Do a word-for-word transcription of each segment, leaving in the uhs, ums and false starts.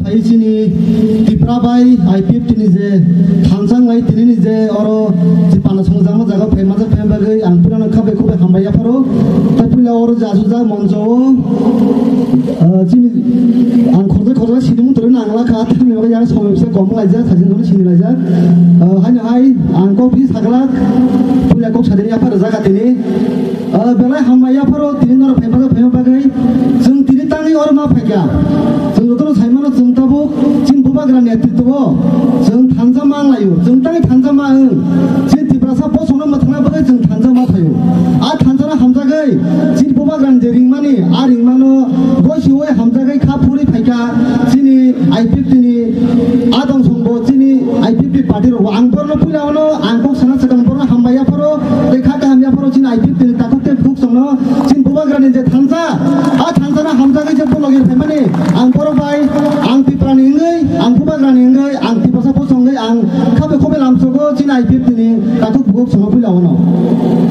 Hai chini Tipra bai I P F T ni je thansa wngnai tini ni je oro je pana songjakma jaga phai majak phai bagwi ang puila no khabai khubai hambai yapharo. Tai puila oro je asukjak moncho o, ah, chini ang khorjak khorjak sini mung tore nang lakha, tamni bagwi yang somoi bisa kom laijak, sajin kono sini laijak. Ah, haino hai ang kok bi saglak, puila kok sadini yapharo jaga tini. Ah, belai hambai yapharo tini norok phai majak phai bagwi. Chwng tini tangwi oro ma phaikha. Chwng jotono saimano chwng tabuk chini bubagra netritwo chwng thansa ma wnglaio. Chwng tangwi thansa ma wng. Chini Tiprasa bosongno mwthangna bagwi chwng thansa ma phaio. A thansa no hamjagwi chini bubagrani je ringmani a ringmano bosi oi hamjagwi kha phuri phaikha chini I P F T ni adong songbo chini I P F T party rok. Ang borno puila ono ang kok sana sakang borno hambai yapharo tei kha kaham yapharo chini I P F T ni takhuk tei bukhuk songno chini bubagrani je thansa, a thansa no hamjagwi je bologir phaimani ang borok bai, ang Tiprani wngwi, ang bubagrani wngwi, ang Tiprasa bosongwi ang khabe khobe lamsogo chini I P F T ni takhuk bukhuk songno puila ono.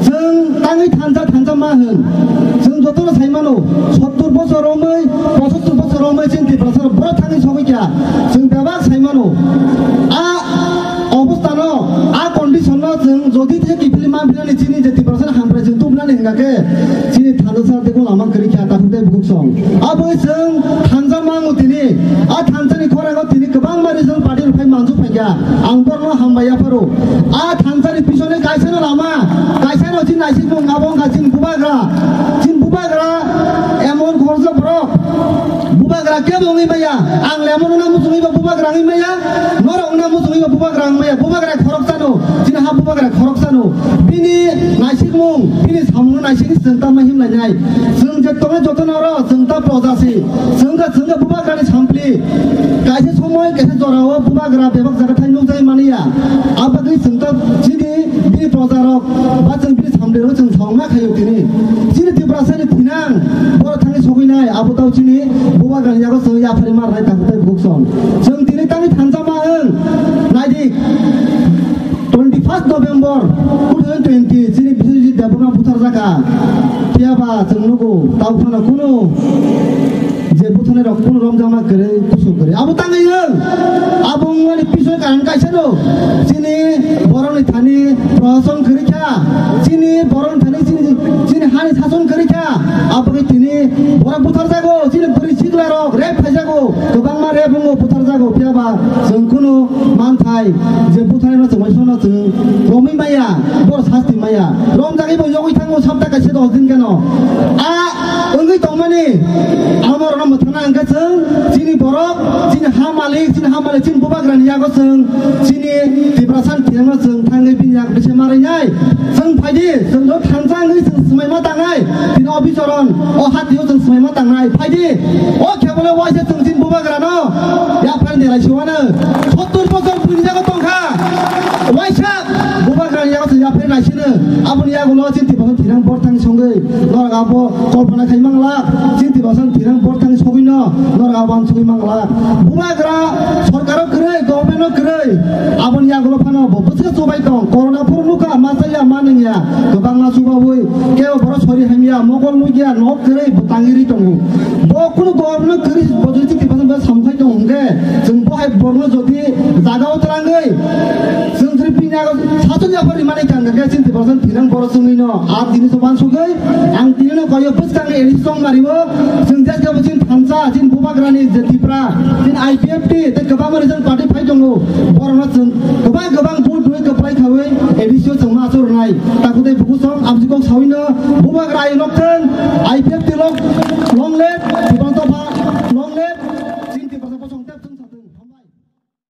Chwng tangwi thansa thansa ma hwn. Chwng jotono saimano sottur bosor romwi, pochattor bosor romwi chini Tiprasa borok thangwi sogwi kha. Chwng bebak saimano. A obostano, a condition no chwng jodi tei kiphilwi manphinani chini je Tiprasa hamkrai chwng tubunani hwnkha khe chini thansa sa tei lama kwrwi kha takhuk tei bukhuk song. Aboni chwng thansa mango tini. A thansani khorango tini kwbangma regional party rok phai manjak phaikha. Ang borno hambai yapharo. A thansani pisone kaisano lama, kaisano chini naisikmung abo wngkha chini bubagra. Chini bubagra emon khoroksa borok. Bubagra kebo wngwi maya. Ang lemon wngna muchungwi ba bubagra wngwi maya. Norok wngna muchungwi ba bubagra wngwi maya. Bubagra khoroksa no. Chini ha bubagra khoroksa no. Bini naisikmung, bini samungno naisikni chwng tamo himlainai. Chwng je tongnai jotono oro chwng ta proja si. Chwng ta, chwng ta bubagrani sampli. Kaisa somoi, kaisa jorao bubagra bebak jaga thai nukjagwi mani ya. Abagwi chwng ta chini bini projarok ba chwng bini samlirok chwng songma khaio tini. Chini Tiprasani thinang borok thangwi sogwinai, abo tau chini bubagrani yago chwng yapharwi ma rwnai takhuk tei bukhuk song. Chwng tini tangwi thansa ma wng. Naidi, twenty first November two thousand twenty chini Biswajit Debbarma butharjakha. Phiyaba chwng nugo tau phano kunu je butharnai rok kunu romjakma kwrwi, kusu kwrwi. Abo tangwi wng. Abo wngmani piso karon kaisa no. Chini borokni thani prohason kwrwi kha. Chini borokni thani chini, chini hani sason kwrwi kha. Aboni tini borok butharjago. Chini bwrwi sikla rok rep phaijago. Kwbangma rep wngo butharjago. Phiyaba chwng kunu manthai je butharnai no chwng bai sono chwng romwi maya. Bor sasti maya. Romjagwi bo yogwi thango sapta kaisa dos din gano. A wngwi tongmani amorno mwthangna hwnkhe chwng chini borok, chini ha malik, chini ha malik, chini bubagrani yago chwng chini Tiprasani thengno chwng thangwi bini yak bise marinai. Chwng phaidi, chwng do thansa wngwi chwng swmai ma tangnai. Tini o bichoron, o hatio chwng swmai ma tangnai. Phaidi, o khebole waisa chwng chini bubagrano yapharwi delai siwano. Sottur bochor bwini yago tongkha. Waisa bubagrani yago chwng yapharwi naisino. Aboni yagulo chini Tiprasani thirang borthang songwi. Norok abo kolpona khai mangla, chini Tiprasani thirang borthang sogwino, norok abo ang sogwi mangla. Bubagra sorkaro kwrwi, government-o kwrwi, aboni yagulo phano bo bwswk chubai tong, corona phuru nukha, ma chaya, ma nungya, kwbangma chubaui, kebo borok sori hamya, mokol nukya, nok kwrwi, bo tangwi ri tongo. Bo kunu government-o kwrwi, bo jodi chini Tiprasani bo samung khai tong hwnkhe, chwng bo hai borokno jodi jagao twlangwi, chwng jodi bini yago sason yapharwi mani kha hwnkhe chini Tiprasani thirang borok chwngwino, a tini so bansugwi, Ang tini no koyo bwskang elei chong mario, chwng jas kebo chini thansa, chini bubagrani je Tipra, chini I P F T, tei kwbangma regional party phai tongo, borokno chwng kwbang kwbang vote rwi kwplai khaui A D C o chwng ma achuk rwnai. Takhuk tei bukhuk song amchikok saui no bubagra ayo nokthwng, I P F T lok long live,